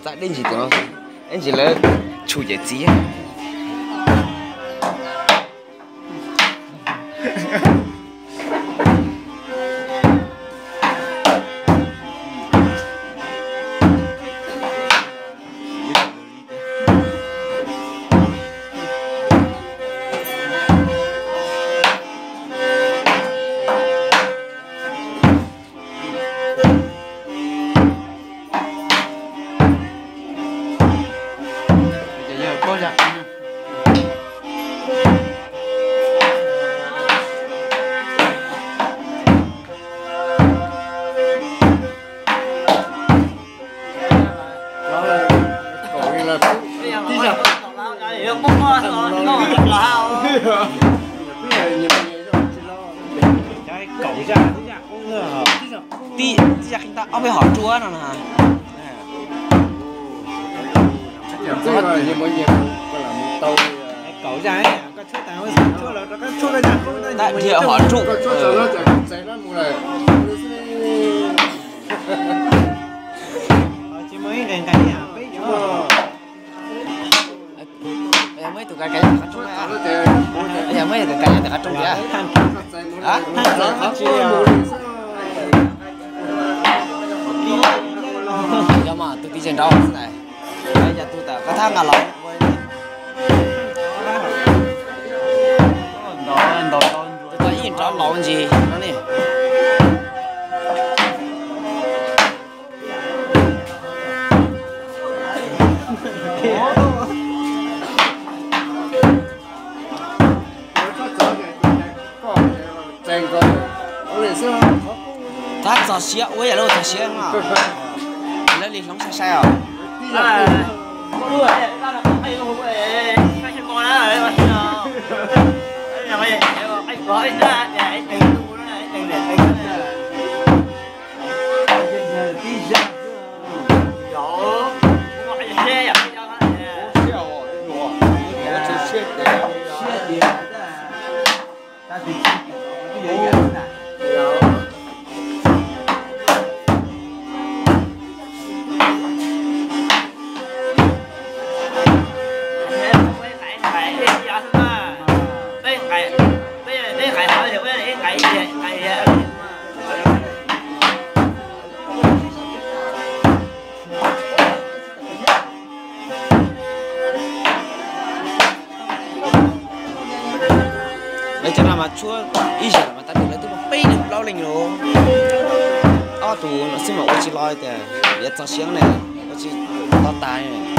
Txav dej ntsis tus no, dej ntsis lawv tshum ces txiv. Tib, tib zaj qhib tab ob peb hom ruaj no na. Kaum zaj, koj tshuab tas, tshuab lawv rov qab tshuab zaj qub tab dhia hom ruaj. Tsis muaj ib nqes nqes, peb tshuab. Yog muaj ib tug kav kav qhov rooj, yog muaj ib tug kav kav qhov rooj tiag. Yog mas tus tij ze nraud xwb ntag. Yog tus tawm qab thab nqa los, tus tawm ib nrov laus ntsis no ne. Tab txog siab ua yam li txog siab no, lawv li hloov sai sai os. Lawv cov no mas tshuab ib zaug mas tab sis lawv twb muaj peb leeg plaub leeg los. Ob tug no xwb mas ua tsis los tias yuav txog siab ne, ua tsis tau tas.